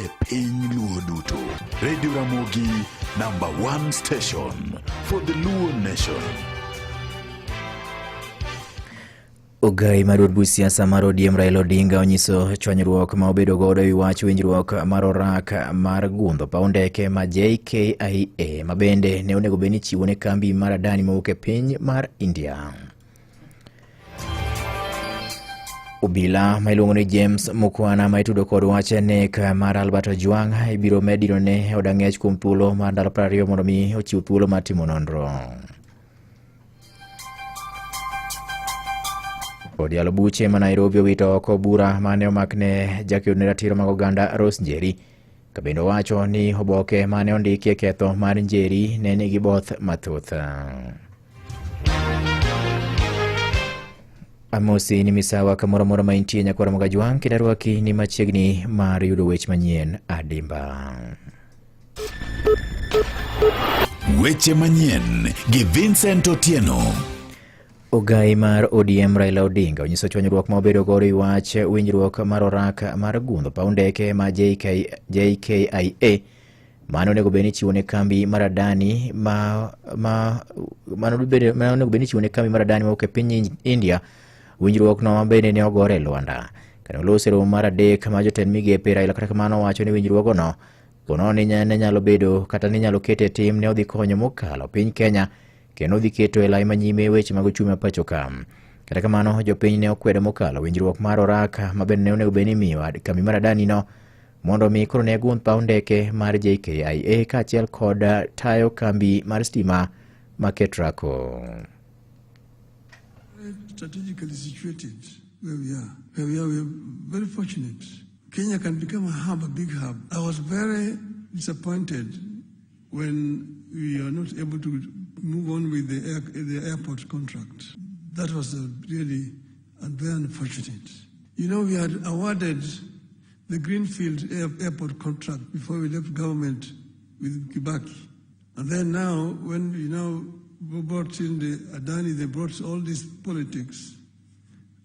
e piny Luo duto. Radio Ramogi, number one station for the Luo nation. Ogai mar od buch siasa mar ODM Raila Odinga onyiso chwanyruok ma obedo godo e wach winjruok mar orak mar gundho paw ndeke ma JKIA ma bende ne onego bed ni chiwo ne kambi mar Adani mowuok e piny mar India. Obila ma iluongo ni James Mukwana ma itudo kod wach nek mar Albert Ojwang ibiro med dinone e od ang'ech kuom thuolo mar ndalo 20 mondo mi ochiw thuolo mar timo nonro. Od yalo buche ma Nairobi owito oko bura mane omakne jaked ne ratiro mag oganda Rose Njeri ka bende owacho ni oboke mane ondikie ketho mar Njeri ne nigi both mathoth. Amosi ni misawa kamoro amora ma intie nyakwara Mogajwang' kendo arwaki ni machiegni mar yudo wech manyien adimba. Weche manyien gi Vincent Otieno. Ogai mar ODM Raila Odinga onyiso chwanyruok ma obedo godo e wach winjruok mar orak mar gundho paw ndeke ma JKIA mano onego bed ni ichiwo ne kambi mar Adani ma ma mano onego bed ni ichiwo ne kambi mar Adani mawuok e piny India. Winjruok no bende ne ogore e lwanda. Kane oloso e romo mar adek mar jotend migepe, Raila kata kamano owacho ni winjruogono ponono ni ne nyalo bedo kata ni nyalo kete e tim ne odhi konyo mokalo piny Kenya kendo odhi keto e lai manyime weche mag uchumi ma pacho ka. Kata kamano, jopiny ne okwedo mokalo winjruok mar orak ma bende ne onego bed ni imiyo kambi mar Adani no mondo mi koro ne gundh paw ndeke mar JKIA kaachiel kod tayo kambi mar stima ma Ketraco. Strategically situated where we are. Where we are, we are very fortunate. Kenya can become a hub, a big hub. I was very disappointed when we are not able to move on with the airport contract. That was really very unfortunate. You know, we had awarded the Greenfield airport contract before we left government with Kibaki. And then now, when we now brought in the Adani, they brought all these politics,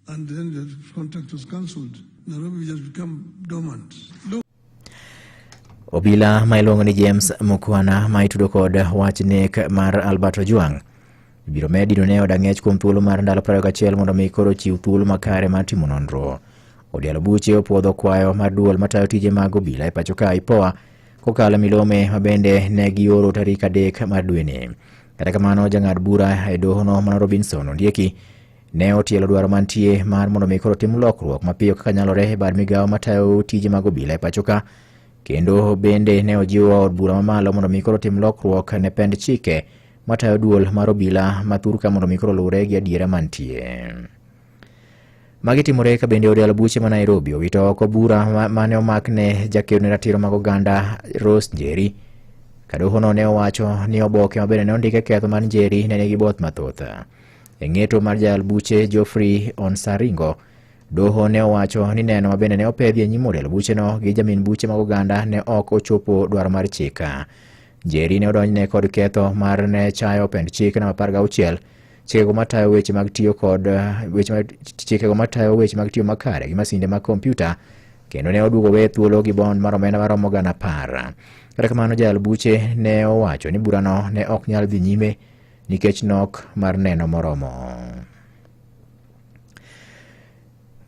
and then the contract was cancelled. Nairobi just become dormant. Look. Obila ma iluongo ni James Mukwana ma itudo kod wach nek mar Albert Ojwang ibiro med dinone e od ang'ech kuom thuolo mar ndalo 21 mondo mi koro chiw thuolo makare mar timo nonro. Od yalo buche opuodho kwayo mar duol matayo tije mag obila e pacho ka IPOA kokalo e milome ma bende ne gioro tarik 3 mar dweni. Kata kamano jang'ad bura e dohono mano Robinson Ondieki ne otielo dwaro mantie mar mondo mi koro tim lokruok mapiyo kaka nyalore e bad migawo matayo tije mag obila e pacho ka kendo bende ne ojiwo od bura mamalo mondo mi koro tim lokruok ne pend chike matayo duol mar obila ma thurka mondo mi koro luwre gi adiera mantie. Magi timore ka bende od yalo buche ma Nairobi owito oko bura mane omak ne jakedo ne ratiro mag oganda Rose Njeri. Kadohono ne owacho ni oboke ma bende ne ondike ketho mar Njeri ne nigi both mathoth. E ng'eto mar jayal buche Geoffrey Onsaringo, doho ne owacho ni neno ma bende ne opedhi e nyim od yalo bucheno gi jamin buche mag oganda ne ok ochopo dwaro mar chik. Njeri ne odonjne kod ketho mar ne chayo pend chik namba 16 chikego matayo weche mag tiyo kod weche mag chikego matayo weche mag tiyo makare gi masinde mag kompyuta kendo ne oduogo weye thuolo gi bond mar omenda maromo 10,000. Kata kamano jayal buche ne owacho ni burano ne ok nyal dhi nyime nikech nok mar neno moromo.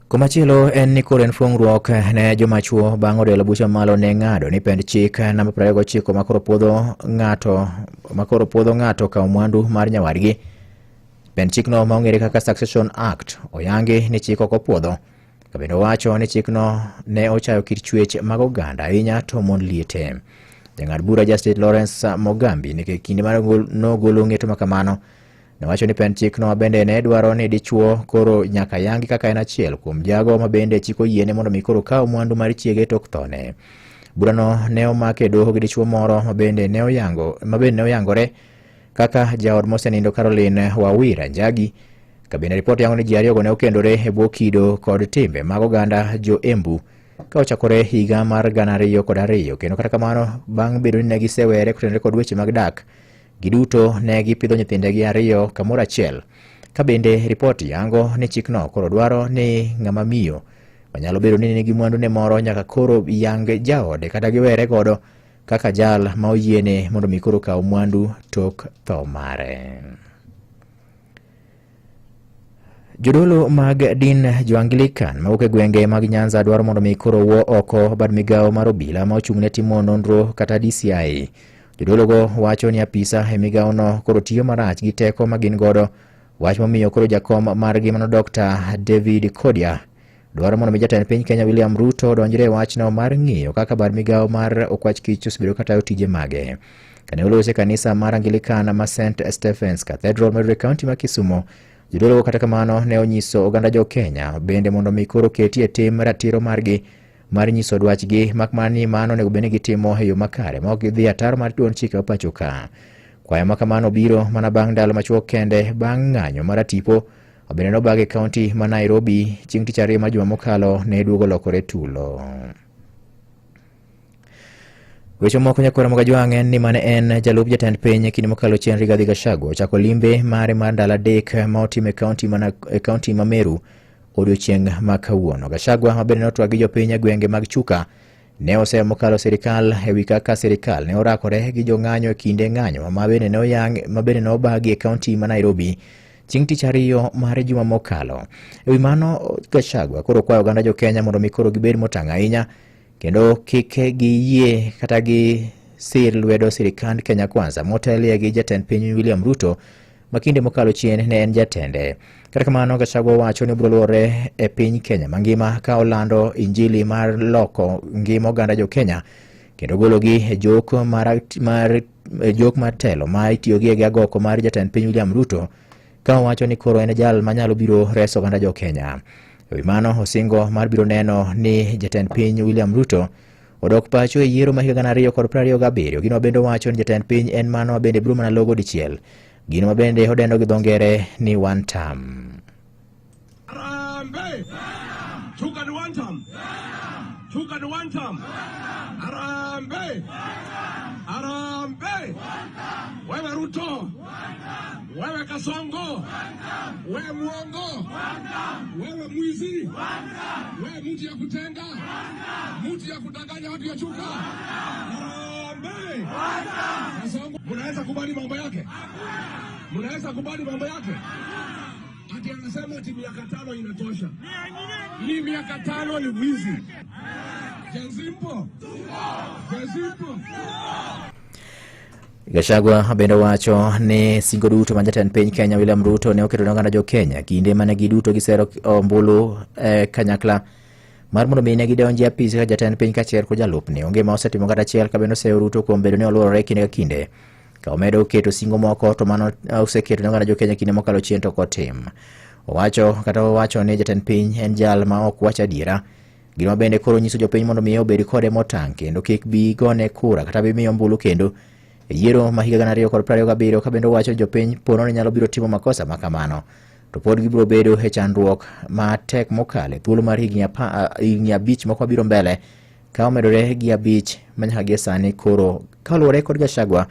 Komachielo en ni koro en fuong'ruok ne joma chuo bang' od yalo buche mamalo ne ng'ado ni pend chik namba 29 makoro puodho ng'ato makoro puodho ng'ato kawo mwandu mar nyawadgi. Pend chikno ma ong'ere kaka Succession Act oyangi ni chik ok opuodho. Ka bende owacho ni chikno ne ochayo kit chwech mag oganda ahinya to mon liete. Jang'ad bura Justice Lawrence Mogambi nikech kinde mar nogolo ng'eto ma kamano Nowacho ni pend chikno bende ne dwaro ni dichuo koro nyaka yangi kaka en achiel kuom jago ma bende chik oyiene mondo mi koro kaw mwandu mar chiege tok thone. Burano ne omak e doho gi dichuo moro ma bende ne oyango ma bende ne oyangore kaka jaod mosenindo Caroline Wawira Njagi. Ka bende ripot yango ni ji ariyogo ne okendore e bwo kido kod timbe mag oganda jo Embu ka ochakore higa mar 2002 kendo kata kamano bang' bedo ni ne gisewere kotenore kod weche mag dak Giduto ne gipidho nyithindegi ariyo kamoro achiel. Ka bende ripot yango ni chikno koro dwaro ni ng'ama miyo manyalo bedo ni nigi mwandune moro nyaka koro yang jaode kata giwere godo kaka jal ma oyiene mondo mi koro kaw mwandu tok tho mare. Jodolo mag din jo-Anglican mawuok e gwenge mag Nyanza dwaro mondo mi koro wuo oko bad migawo mar obila ma ochung' ne timo nonro kata DCI. Jodologo wacho ni apisa e migawono koro tiyo marach gi teko ma gin godo, wach momiyo koro jakom margi mano Dr. David Kodia dwaro mondo mi jatend piny Kenya William Ruto odonjre e wachno mar ng'iyo kaka bad migawo mar okwach kich osebedo katayo tije mage. Kane oloso e kanisa mar Anglican ma St Stephen's Cathedral mayudore e kaunti ma Kisumo, jodologo kata kamano ne onyiso oganda jo Kenya bende mondo mi koro keti e tim ratiro margi mar nyiso dwachgi mak mana ni mano onego bed ni gitimo e yo makare ma ok gidhi ataro mar duond chike ma pacho ka. Kwayo ma kamano biro mana bang' ndalo machuok kende bang' ng'anyo mar atipo bende nobag e kaunti ma Nairobi chieng' tich ariyo mar juma mokalo ne duogo lokore tulo. Weche moko nyakwara Mogajwang' en ni mane en jalup jatend piny e kinde mokalo chien Rigathi Gachagua ochako limbe mare mar ndalo adek ma otimo e kaunti ma, e kaunti ma Meru odiochieng' ma kawuono. Gachagua ma bende notwak gi jopiny e gwenge mag Chuka ne oseyo mokalo sirikal e wi kaka sirikal ne orakore gi jong'anyo e kinde ng'anyo ma bende ne oyang ma bende ne obagi e kaunti ma Nairobi chieng' tich ariyo mar juma mokalo. E wi mano, Gachagua koro kwayo oganda jo Kenya mondo mi koro gibed motang' ahinya kendo kik giyie kata gi sir lwedo sirikand Kenya Kwanza motelie gi jatend piny William Ruto ma kinde mokalo chien ne en jatende. Kata kamano, Gachagua wacho ni obiro luwore e piny Kenya mangima ka olando injili mar loko ngima oganda jo Kenya kendo gologi e jok mar, mar, e jok mar telo ma itiyogi gi agoko mar jatend piny William Ruto ka owacho ni koro en jal manyalo biro reso oganda jo Kenya. E wi mano, osingo mar biro neno ni jatend piny William Ruto odok pacho e yiero ma higa 2027. Gino bende owacho ni jatend piny en mano ma bende biro mana logo dichiel. Gino ma bende odendo gi dho ngere ni one term. Harambee! Chuka ni one term. Chuka ni one term. Harambee! Harambee! Wewe Ruto. Wewe Kasongo. Wewe mwongo. Wewe mwizi. Wewe mtu ya kutenga. Mtu ya kudanganya watu ya Chuka. Harambee! Kasongo, mnaweza kubali mambo yake? Mnaweza kubali mambo yake? Ati anasema ati miaka tano inatosha. Ni miaka tano ni wizi. Gen Z mpo? Gen Z mpo? Gachagua bende owacho ni singo duto ma jatend piny Kenya William Ruto ne oketo ne oganda jo Kenya kinde mane giduto gisero ombulu e kanyakla mar mondo mi ne gidonji e apis kaka jatend piny kaachiel kod jalupne. Onge ma osetimo kata achiel ka bende oseyo Ruto kuom bedo ni oluorore kinde ka kinde. Ka omedo keto singo moko to mano oseketo ne oganda jo Kenya kinde mokalo chien to ok otim. Owacho kata owacho ni jatend piny en jal ma ok wach adiera. Gima bende koro nyiso jopiny mondo mi obed kode motang' kendo kik bi gone kura kata bi miyo ombulu kendo e yiero ma higa 2027 ka bende owacho ni jopiny pono ni nyalo biro timo makosa ma kamano to pod gibiro bedo e chandruok matek mokalo e thuolo mar higni abich moko mabiro mbele ka omedore gi abich manyaka gie sani koro kaluwore kod Gachagua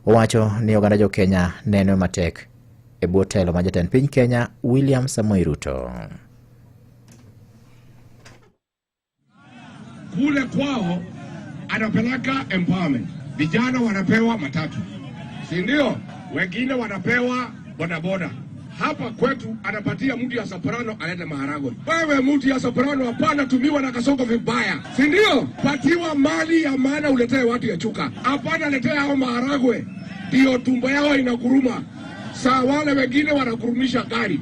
owacho ni oganda jo Kenya neno matek e bwo telo ma jatend piny Kenya William Samoei Ruto. Kule kwao anapeleka empowerment, vijana wanapewa matatu, si ndio? Wengine wanapewa bodaboda. Hapa kwetu anapatia mtu ya soprano alete maharagwe. Wewe mtu ya soprano, hapana tumiwa na Kasongo vibaya, si ndio? Patiwa mali ya maana uletee watu ya Chuka, hapana letea hao maharagwe, ndio tumbo yao inaguruma. Saa wale wengine wanagurumisha gari.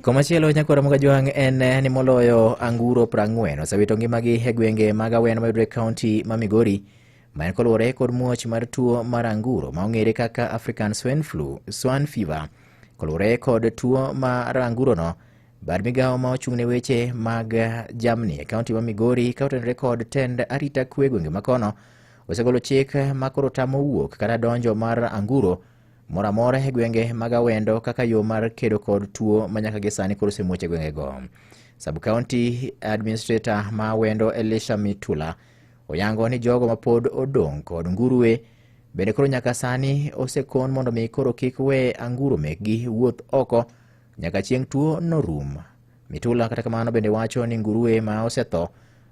Komachielo nyakwara Mogajwang' en ni moloyo anguro 40 osewito ngimagi e gwenge mag Awendo mayudore e kaunti ma Migori ma en koluwore kod muoch mar tuo mar anguro ma ong'ere kaka African Swine Flu, Swine Fever. Koluwore kod tuo mar angurono, bad migawo ma ochung' ne weche mag jamni e kaunti ma Migori ka otenore kod tend arita kwe gwenge makono osegolo chik ma koro tamo wuok kata donjo mar anguro moro amora e gwenge mag Awendo kaka yo mar kedo kod tuo ma nyaka gi sani koro osemuoch e gwengego. Sub County Administrator ma Awendo Elisha Mitula oyango ni jogo mapod odong' kod nguruwe bende koro nyaka sani osekon mondo mi koro kik we anguro mekgi wuoth oko nyaka chieng' tuo norum. Mitula kata kamano bende wacho ni nguruwe ma osetho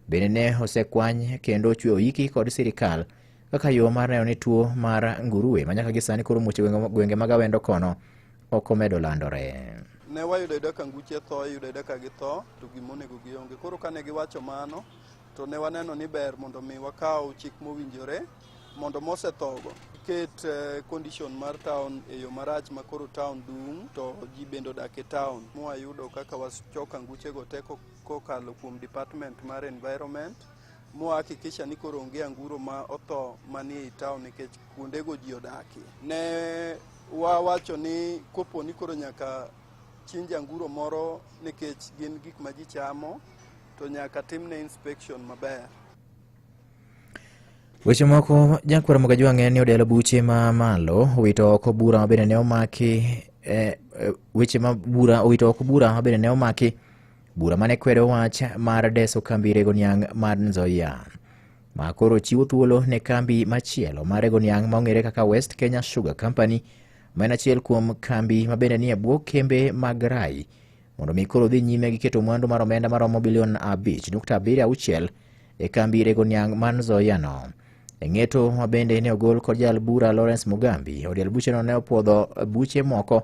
bende ne osekwany kendo ochwe oiki kod sirikal kaka yo mar neno ni tuo mar nguruwe ma nyaka gi sani koro muoch e gwenge mag Awendo kono ok omedo landore. Ne wayudo ayuda ka nguche tho, iyudo ayuda ka githo, to gimonego gionge. Koro kane giwacho mano, to ne waneno ni ber mondo mi wakaw chik mowinjore mondo mosethogo ket condition mar town e yo marach ma koro town dung' to ji bende odak e town. Mwayudo kaka wachoko anguchego te kokalo kuom department mar environment, mwahakikisha ni koro onge anguro ma otho manie ei town nikech kuondego ji odakie. Ne wawacho ni kopo ni koro nyaka chinj anguro moro nikech gin gik ma ji chamo, to nyaka timne inspection maber. Weche moko jakwar Mogajwang' en ni odielo buche ma malo owito oko bura ma bende ne omaki weche ma bura owito oko bura ma bende ne omaki bura mane kwedo wach mar deso kambi rego niang' mar Nzoia ma koro chiwo thuolo ne kambi machielo mar rego niang' ma ong'ere kaka West Kenya Sugar Company, ma en achiel kuom kambi ma bende nie bwo kembe mag Rai, mondo mi koro dhi nyime gi keto mwandu mar omenda maromo bilion 5.76 e kambi rego niang' mar Nzoia no. E ng'eto ma bende ne ogol kod jal bura Lawrence Mugambi, od bucheno ne opuodho buche moko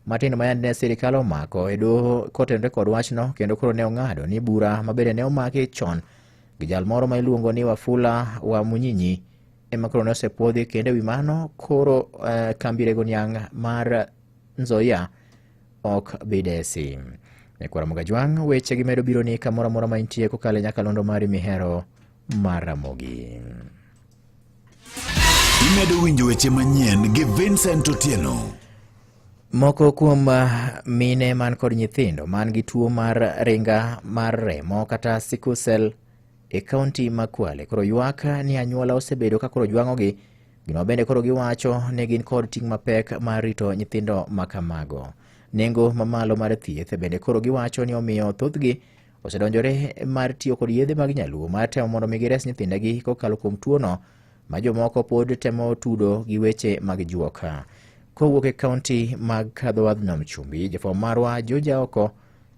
matindo ma yande ne sirikal omako e doho kotenore kod wachno, kendo koro ne ong'ado ni bura ma bende ne omaki chon gi jal moro ma iluongo ni Wafula wa Munyinyi ema koro ne osepuodhi, kendo ewi mano koro kambi rego niang' mar Nzoia ok bi desi. Nyakwar Mogajwang', weche gi medo biro ni kamoro amora ma intie kokalo e nyakalondo mari mihero mar Ramogi. Imedo winjo weche manyien gi Vincent Otieno. Moko kuom mine man kod nyithindo man gi tuo mar ringa mar remo kata sickle cell e kaunti ma Kwale koro ywak ni anyuola osebedo ka koro jwang'ogi, gima bende koro giwacho ni gin kod ting' mapek mar rito nyithindo ma kamago. Nengo mamalo mar thieth bende koro giwacho ni omiyo thothgi osedonjore mar tiyo kod yedhe mag nyaluo mar temo mondo mi gires nyithindegi kokalo kuom tuono ma jomoko pod temo tudo gi weche mag juok. Kowuok e kaunti mag Kadho Nam Chumbi, jafwambo marwa Joja Oko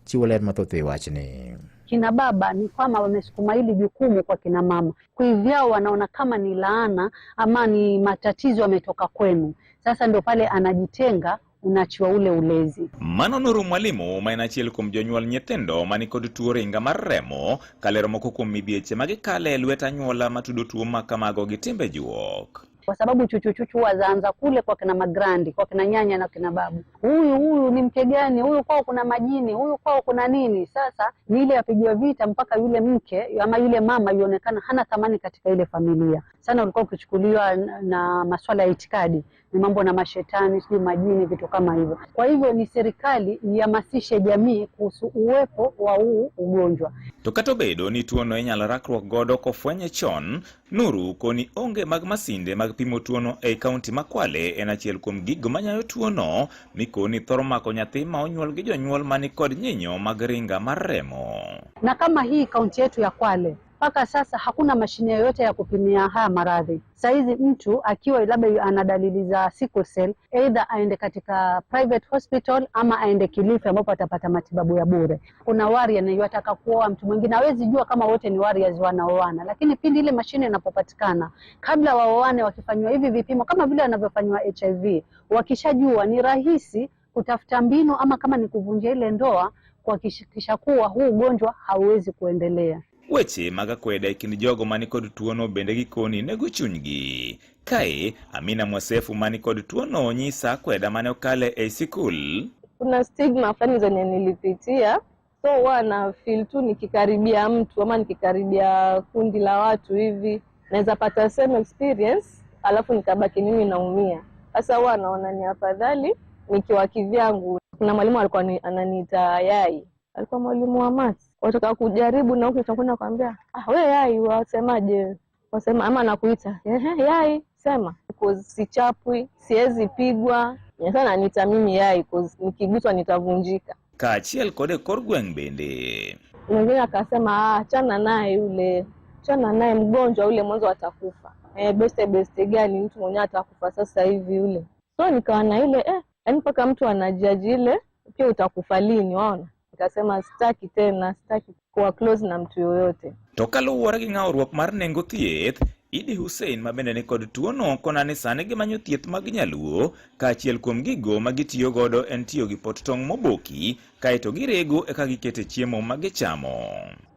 chiwo ler mathoth e wachni. Kina baba ni kwamba wamesukuma hili jukumu kwa kina mama, kivyao wanaona kama ni laana ama ni matatizo yametoka kwenu. Sasa ndio pale anajitenga, unaachiwa ule ulezi. Mano Nuru Mwalimu ma en achiel kuom jonyuol nyithindo manikod tuo ringa mar remo kalero moko kuom midhieche ma gikale e lwet anyuola matudo tuo ma kamago gi timbe juok. Kwa sababu chuchuchuchu huwa zaanza kule kwa kina magrandi, kwa kina nyanya na kina babu. Huyu huyu ni mke gani? Huyu kwao kuna majini, huyu kwao kuna nini? Sasa ni ile yapigwa vita mpaka yule mke ama yule mama yuonekana hana thamani katika ile familia. Sana ulikuwa ukichukuliwa na masuala ya itikadi, ni mambo na mashetani, sijui majini, vitu kama hivyo. Kwa hivyo ni serikali ihamasishe jamii kuhusu uwepo wa huu ugonjwa. To kata obedo ni tuono inyalo rakruok godo kofwenye chon, Nuru koni onge mag masinde mag pimo tuono ei kaunti ma Kwale en achiel kuom gigo manyayo tuono mikoni thoro mako nyathi ma onyuol gi jonyuol mani kod nyinyo mag ringa mar remo. Na kama hii kaunti yetu ya Kwale mpaka sasa hakuna mashine yoyote ya kupimia haya maradhi. Saizi mtu akiwa labda ana dalili za sickle cell, either aende katika private hospital ama aende Kilifi ambapo atapata matibabu ya bure. Kuna warrior na yataka kuoa mtu mwingine, hawezi jua kama wote ni warriors wanaoana, lakini pindi ile mashine inapopatikana, kabla waoane, wakifanywa hivi vipimo kama vile wanavyofanywa HIV, wakishajua ni rahisi kutafuta mbinu ama kama ni kuvunja ile ndoa, kuhakikisha kuwa huu ugonjwa hauwezi kuendelea. Weche mag akweda e kind jogo manikod tuono bende gikoni nego chunygi. Kae, Amina Mwasefu manikod tuono nyisa akweda mane okale e sikul. Kuna stigma fulani zenye nilipitia, so huwa na feel tu nikikaribia mtu ama nikikaribia kundi la watu hivi naweza pata same experience, alafu nikabaki mimi naumia. Sasa huwa naona ni afadhali nikiwa kivyangu. Kuna mwalimu alikuwa ananiita yai, alikuwa mwalimu wa maths. Wataka kujaribu na huku utakwenda kwambia, ah, we yai wasemaje? Wasema ama nakuita, ehe, yai sema. Because sichapwi, siwezi pigwa. Sasa ananiita mimi yai because nikiguswa nitavunjika. Kaachiel kod e kor gweng' bende. Mwingine akasema, ah, achana naye yule, achana naye mgonjwa yule, mwanzo atakufa. Beste beste gani mtu mwenyewe atakufa sasa hivi yule. So nikawa na ile yaani mpaka mtu anajaji ile pia utakufa lini, waona? Nikasema sitaki tena, sitaki kuwa close na mtu yoyote. To kaluwore gi ng'awruok mar nengo thieth, Idi Hussein ma bende nikod tuono kona ni sani gimanyo thieth mag nyaluo kaachiel kuom gigo ma gitiyo godo en tiyo gi pot tong' moboki kaeto girego eka gikete chiemo ma gichamo.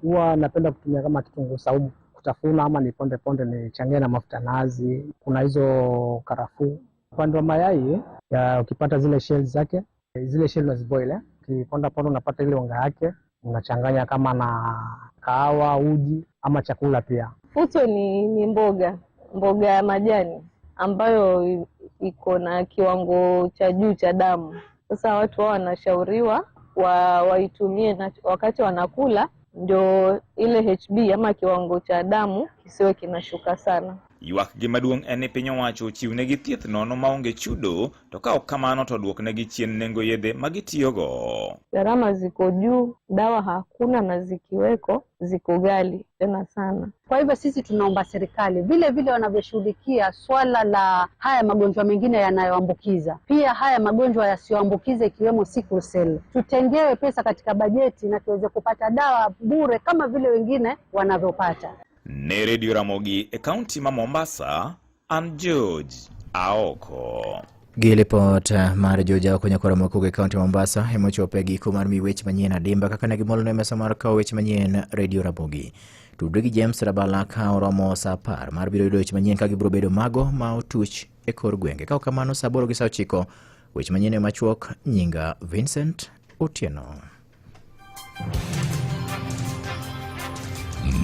Huwa napenda kutumia kama kitunguu saumu kutafuna ama niponde ponde nichangie na mafuta nazi. Kuna hizo karafuu. Upande wa mayai ya, ukipata zile shells zake, zile shell unaziboil, eh. Ukiponda ponda unapata ile unga yake, unachanganya kama na kahawa, uji ama chakula pia. Futo ni mboga, mboga ya majani ambayo iko na kiwango cha juu cha damu. Sasa watu wao wanashauriwa waitumie na wakati wanakula, ndio ile HB ama kiwango cha damu kisiwe kinashuka sana. Ywak gi maduong' en ni piny owacho ochiwnegi thieth nono maonge chudo to ka ok kamano to duoknegi chien nengo yedhe ma gitiyogo. Gharama ziko juu, dawa hakuna na zikiweko ziko ghali tena sana. Kwa hivyo sisi tunaomba serikali vile vile wanavyoshughulikia swala la haya magonjwa mengine yanayoambukiza, pia haya magonjwa yasiyoambukiza ikiwemo sickle cell, tutengewe pesa katika bajeti na tuweze kupata dawa bure kama vile wengine wanavyopata. Ne Radio Ramogi e kaunti ma Mombasa, an George Aoko. Gi lipot mar George Aoko nyakwara mokuok e kaunti ma Mombasa emochopo e giko mar mi weche manyien adimba kaka ne gimolone e mesa mar kawo weche manyien Radio Ramogi. Tudri gi James Rabala ka oromo saa 10 mar biro yudo weche manyien ka gibiro bedo mago ma otuch e kor gwenge. Ka ok kamano saa 8 gi saa 9 weche manyien e machuok. Nyinga Vincent Otieno.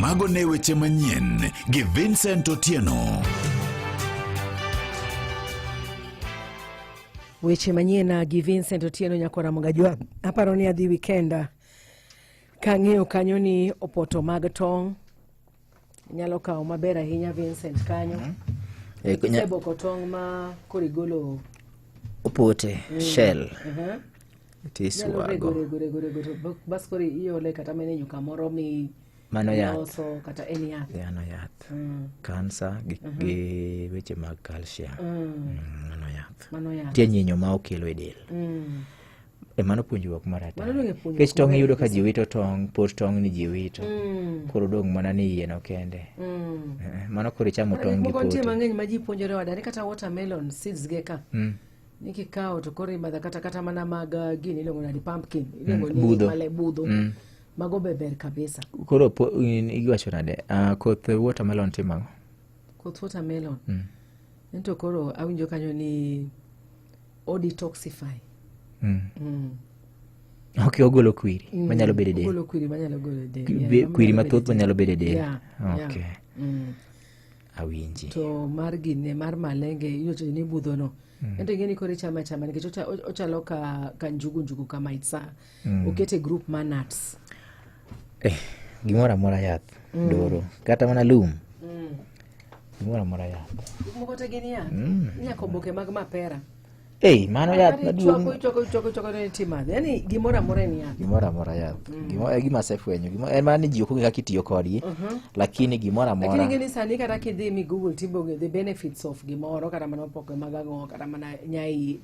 Mago ne weche manyien gi Vincent Otieno. Weche manyien gi Vincent Otieno nyakwara Mogajwa. Aparo ni adhi weekend kang'iyo kanyo ni opoto mag tong' nyalo kawo maber ahinya Vincent kanyo. Iseboko tong' ma koro igolo opote shell Nyalo rego tiswago. rego rego rego to bas koro iole kata mana e nyuka moro mi Mano yath. loso kata en yath. Mano yath. Kansa gi weche mag calcium. Mano yath. Mano yath. Nitie nyinyo ma okelo e del. E mano puonjruok mar Mano hatari. donge puonjruok Nikech tong' maber iyudo ka kabisa. ji wito tong', pot tong' ni ji wito. Koro odong' mana ni iye no kende. Mano koro ichamo Mana tong' gik gi moko nitie pote. mang'eny ma ji puonjore wadani kata watermelon seeds ge ka. Ni kikawo to koro imadho kata mana mag gini iluongo nadi pumpkin iluongo ni budho. male budho. Mago be ber kabisa. Koro iwacho nade? Koth watermelon timo ang'o? Koth watermelon. Ento koro awinjo kanyo ni o detoxify. Ok, ogolo kwiri manyalo bedo e del. Ogolo kwiri manyalo golo e del. Kwiri manyalo mathoth bedo e manyalo bedo e del. Yeah. Okay. Awinji. To mar gine mar malenge iwacho ni budho no. Ento ing'e ni koro ichame achama nikech ochalo ka njugu njugu kama itsa. Okete group mar nuts. Gimoro amora yath doro. Kata mana lum. Gimoro amora yath. Gik moko te gin yath. Nyaka oboke mag mapera. Ei, mano yath Kata ichwako maduong'. ichwako ichwako ichwako to timadho. Yaani gimoro amora en yath. Gimoro amora yath. Gimoro e gima asefwenyo. Gimoro en mana ni ji ok ong'e kaka itiyo kodgi. Lakini gimoro Lakini amora. ing'e ni sani kata kidhi mi Google tibo the benefits of gimoro kata mana opoke mag ang'o kata mana nyai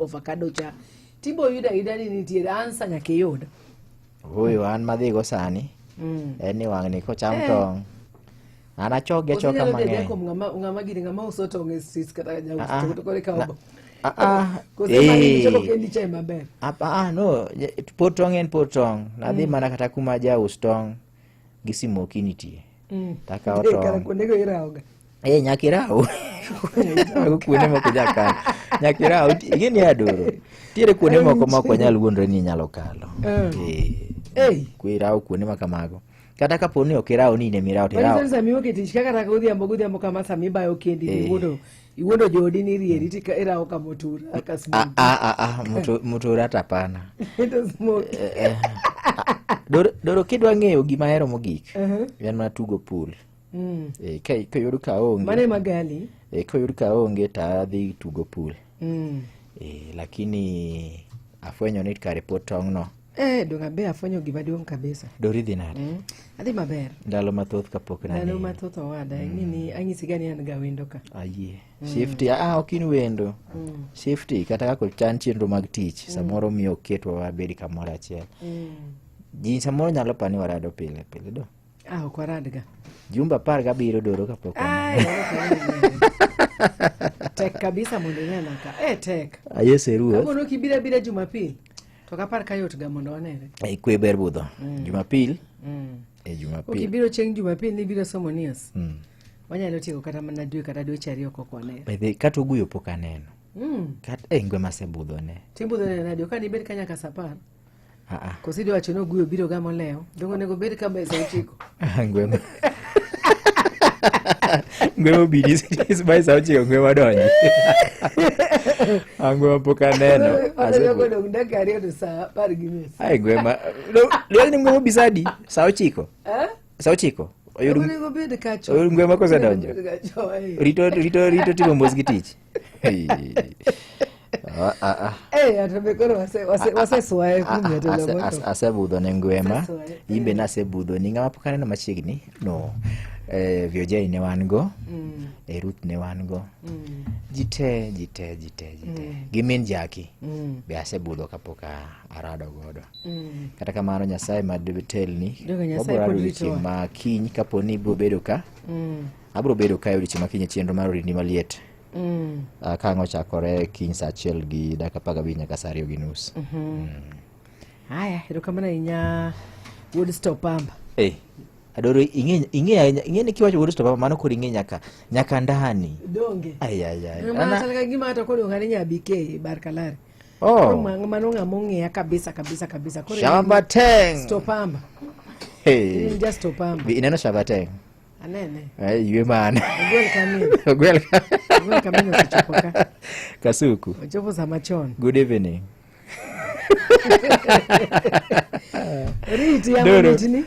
avocado cha tibo yudo ayuda ni nitiere answer nyaka iyud. Ooyo, an madhigo sani. En ni wang'ni kocham tong'. An achogi Koso achoka inyalo dhi adhiya mang'eny. kuom ng'ama gini ng'ama uso tong' e streets kata jauso Ah, ah. tong' to koro ikawo Koso mano ichoko kendi chae maber. No, pot tong' en pot tong'. Nadhi mana kata kuma jaus tong' gi simoki nitie. Takawo Kara tong'. kuondego irawoga. Nyaka iraw. Mago kuonde moko jakalo. Nyaka iraw. Ing'e ni adoro. Nitiere kuonde moko ma ok wanyal wuondre ni inyalo kalo. Kuirawo kuonde ma kamago. Kata kapo ni ok irawo ni in ema irawo to irawo. Manyiso ni sama iwuok e tich kaka kata godhiambo godhiambo kama sama ibayo kendi iwuondo joodi ni rieri to irawo ka motura ka smoky. Motura to hapana. To smoky. Doro kidwa ng'eyo gima ahero mogik, en mana tugo pool. Koyud ka aonge. Mano ema gali. Koyud ka aonge to adhi tugo pool. Lakini afwenyo ni kare pot tong' no. Eh, donge abe afwenyo gima duong' kabisa. Dori dhi nade? Mm. Adhi maber. Ndalo mathoth kapok Ndalo naneni. mathoth owada, ing'e ni anyisi ga ni an ga wendo ka. Ayie. Shifti, ah, ok in wendo. Mm. Shifti, kata kaka ochan chenro mag tich, samoro miyo oketwa wabed kamoro achiel. Mm. Ji samoro nyalo paro ni warado pile pile do. Ah, ok waradga. Jumbe 17 doro kapok Ai, ok waradga. Tek kabisa mondo inena ka. Eh, tek. Ayese ruoth. Kapono kibiro abira Jumapil, to ok apar ka yot ga mondo wanere. Eh, kwe ber budho. Mm. Jumapil. Mm. E Jumapil. Okibiro chieng' Jumapil ni ibiro somo news. Mm. Wanyalo tieko kata mana dwe kata dweche ariyo kok wanere. By the kata oguyo pok aneno. Mm. Kat eh ngwe masebudhone. Tibudho neno nade? Ok an ibed ka nyaka sa apar. Ah ah. Koso idwa wacho ni oguyo biro ga molewo. Donge onego obed ka sa ochiko. Ngwe. Ngwe obidi by sa ochiko ngwe madonji. Ah, ngwe ma pok aneno. Odonjo kodong' dakika ariyo to sa apar gi nus. Ai ngwe ma Dwani ni ngwe mobi sa adi? Sa ochiko. Eh? Sa ochiko. Oyud Onego obed ka chon. oyud ngwe ma kosedonjo. Onego obed ka chon, eh. Rito rito rito timo mos gi tich. Ah, ah, ah. Eh, ato be koro waseswaye kuom jatelo motho. Asebudho ne ngwema. Aseswaye, In be nasebudho ni ng'ama pok aneno machiegni. No. Eh, VOJ ne wan go. Mm. Eh, Ruth ne wan go. Mm. Ji te, ji te, ji te, ji te. Mm. Gi min Jaki. Mm. Be asebudho kapok arado godo. Mm. Kata kamano Nyasaye mad telni. Donge Nyasaye Wabiro rado pod odiochieng' ritowa. ma kiny kapo ni ibiro bedo ka. Mm. Abiro bedo ka e odiochieng' ma kiny e chenro mar orindi maliet. Mm. Ah, ka ang' ochakore kiny sa achiel gi dakika apar gabich nyaka sa ariyo gi nus. Mhm. Haya, erokamano ahinya wuod Stopamba. Eh, Adoro ing'e ing'e ahinya ing'e ni kiwacho wuod Stopamba mano koro ing'e nyaka nyaka ndani. Donge. Ai ai ai. Ma Ana- chal ka gima kata koro ng'ani nya BK bar kalari. Oh. Koro mano ng'ama ong'eya kabisa kabisa kabisa. Koro Shamba Teng. Stopamba. Hey. In just Stopamba. Bi ineno Shamba Teng? Anene. Eh, ywe mane. Ogwel kamin. Ogwel ka. Ogwel kamin osechopo ka. Kasuku. Ochopo sama chon. Good evening. Riti yamo Doro. mitni.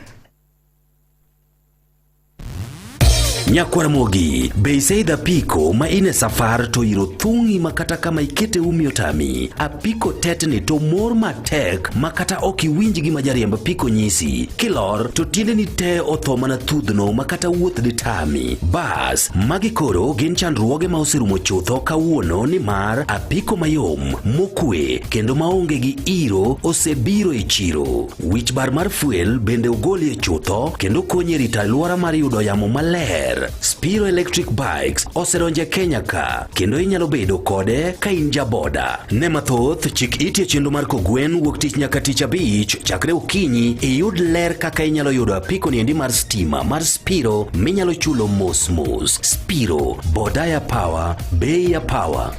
Nyakwar-Mogi, be iseidho apiko ma in e safar to iro thung'i ma kata kama ikete umi otami? Apiko tetni to mor matek ma kata ok iwinj gima jariemb apiko nyisi. Kilor to tiendeni te otho mana thudhno ma kata wuoth ditami. Bas, magi koro gin chandruoge ma oserumo chutho kawuono nimar apiko mayom, mokwe kendo maonge gi iro osebiro e chiro. Wich bar mar fuel bende ogolie chutho kendo konyi e rito alwora mar yudo yamo maler. Spiro Electric Bikes osedonjo e Kenya ka kendo inyalo bedo kode ka in jaboda. Ne mathoth chik iti e chenro mar Kogwen wuok tich nyaka tich abich chakre okinyi iyud ler kaka inyalo yudo apiko niendi mar stima mar Spiro minyalo chulo mos mos. Spiro, boda ya power, bei ya power.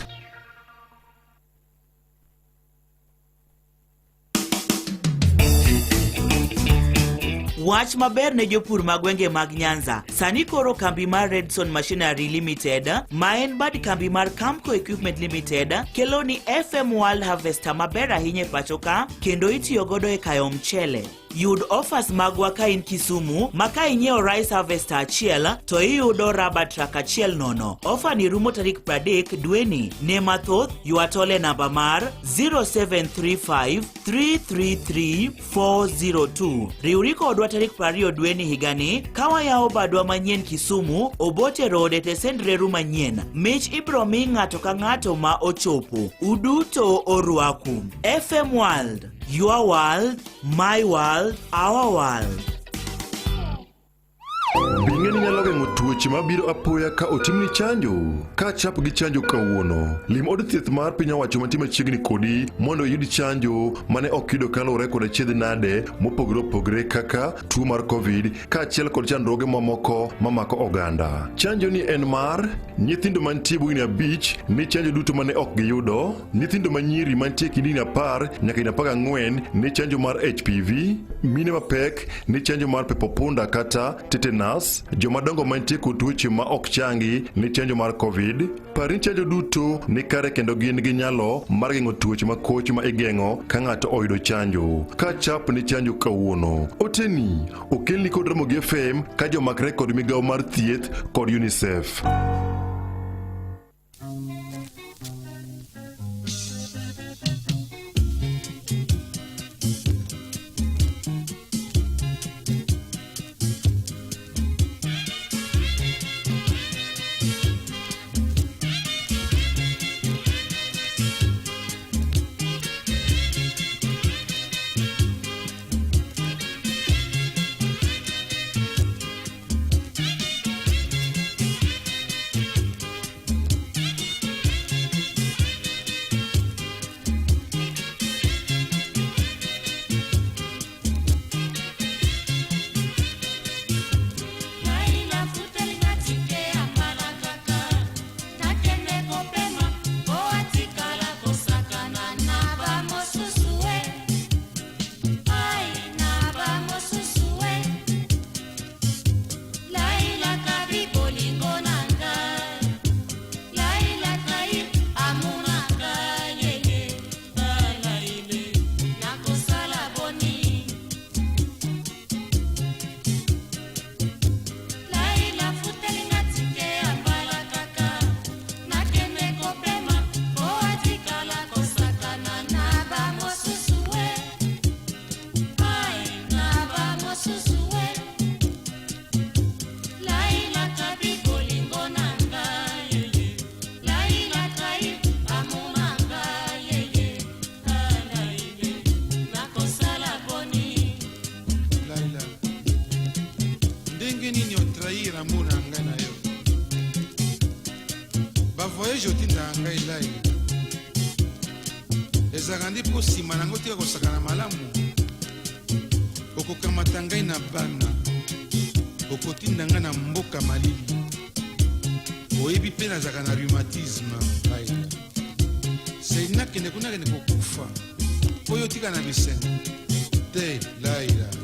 Wach maber ne jopur mag gwenge mag Nyanza. Sani koro kambi mar Redson Machinery Limited, ma en bad kambi mar Camco Equipment Limited, kelo ni FM World Harvester maber ahinya e pacho ka kendo itiyo godo e kayo mchele. Yud offers magwa ka in Kisumu ma ka inyiewo rice harvester achiel to iyudo rubber truck achiel nono. Ofa ni rumo tarik 30 dweni. Ne mathoth ywa tole namba mar 0735 333 402. Riwri kodwa tarik 20 dweni higani ka wayawo badwa manyien Kisumu, Obote Road e tesend reru manyien. Mich ibro mi ng'ato ka ng'ato ma ochopo. Uduto orwaku. FM World, your world, my world, our world. Be ing'e ni inyalo geng'o tuoche mabiro apoya ka otimni chanjo? Ka chap gi chanjo kawuono, lim od thieth mar piny owacho mantie machiegni kodi mondo iyud chanjo mane ok iyudo kaluwore kod achiedh nade mopogore opogore kaka tuo mar Covid kaachiel kod chandruoge mamoko mamako oganda. Chanjo ni en mar nyithindo mantie bwo higni abich ni chanjo duto mane ok giyudo, nyithindo manyiri mantie kind higni apar nyaka higni apar gang'wen ni chanjo mar HPV, mine mapek ni chanjo mar pepo punda kata tetanus, jomadongo mantie kod tuoche ma ok changi ni chanjo mar Covid. Par ni chanjo duto ni kare kendo gin gi nyalo mar geng'o tuoche makoch ma igeng'o ka ng'ato oyudo chanjo. Ka chap ni chanjo kawuono. Oteni okelni kod Ramogi FM ka jomakre kod migawo mar thieth kod UNICEF. Ndenge nini otrahir amour na ngai na yo? Bavoyage otindaka ngai lai ezalaka nde mpo nsima nango tika kosakana malamu. Okokamata ngai na bana, okotinda ngai na mboka malili. Oyebi mpe nazalaka na rhumatisme. Laila, sei nakende kuna, kende kokufa mpo yo otika na bisengo te, Laila.